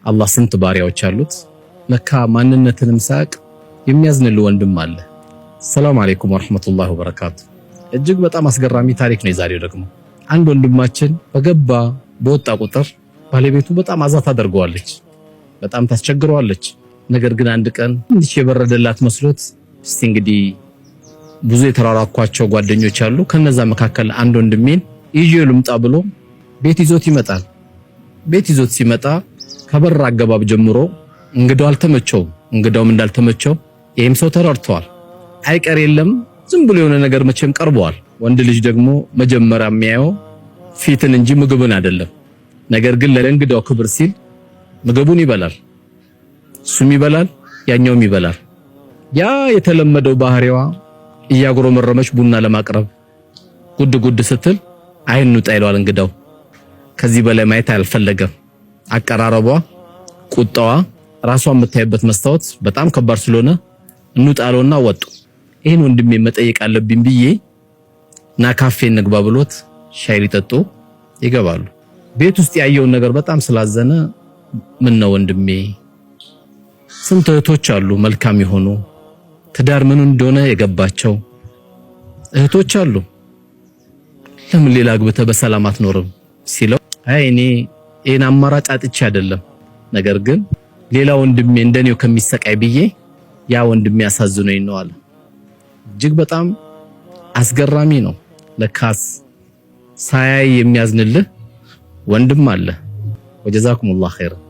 አላህ ስንት ባሪያዎች አሉት። ለካ ማንነትንም ሳያቅ የሚያዝንልህ ወንድም አለ። ሰላም አለይኩም ወራህመቱላሂ ወበረካቱ። እጅግ በጣም አስገራሚ ታሪክ ነው የዛሬው። ደግሞ አንድ ወንድማችን በገባ በወጣ ቁጥር ባለቤቱ በጣም አዛ ታደርገዋለች፣ በጣም ታስቸግረዋለች። ነገር ግን አንድ ቀን ትንሽ የበረደላት መስሎት እስቲ እንግዲህ ብዙ የተራራኳቸው ጓደኞች አሉ፣ ከነዛ መካከል አንድ ወንድሜን ይዤ ልምጣ ብሎ ቤት ይዞት ይመጣል። ቤት ይዞት ሲመጣ ከበር አገባብ ጀምሮ እንግዳው አልተመቸውም። እንግዳውም እንዳልተመቸው ይህም ሰው ተረድተዋል። አይቀር የለም ዝም ብሎ የሆነ ነገር መቼም ቀርበዋል። ወንድ ልጅ ደግሞ መጀመሪያ የሚያየው ፊትን እንጂ ምግብን አይደለም። ነገር ግን ለእንግዳው ክብር ሲል ምግቡን ይበላል፣ እሱም ይበላል፣ ያኛውም ይበላል። ያ የተለመደው ባህሪዋ እያጉረመረመች ቡና ለማቅረብ ጉድ ጉድ ስትል አይን ውጣ ይለዋል እንግዳው። ከዚህ በላይ ማየት አልፈለገም። አቀራረቧ፣ ቁጣዋ፣ ራሷ የምታይበት መስታወት በጣም ከባድ ስለሆነ እንውጣለውና ወጡ። ይህን ወንድሜ መጠየቅ አለብኝ ብዬ ና ካፌ እንግባ ብሎት ሻይ ሊጠጡ ይገባሉ። ቤት ውስጥ ያየውን ነገር በጣም ስላዘነ ምን ነው ወንድሜ፣ ስንት እህቶች አሉ መልካም የሆኑ ትዳር ምን እንደሆነ የገባቸው እህቶች አሉ። ለምን ሌላ አግብተህ በሰላም አትኖርም ሲለው አይ እኔ ይሄን አማራጭ አጥቼ አይደለም፣ ነገር ግን ሌላ ወንድሜ እንደኔው ከሚሰቃይ ብዬ ያ ወንድሜ አሳዝኖኝ ነው አለ። እጅግ በጣም አስገራሚ ነው። ለካስ ሳያይ የሚያዝንልህ ወንድም አለ። ወጀዛኩሙላህ ኸይረን።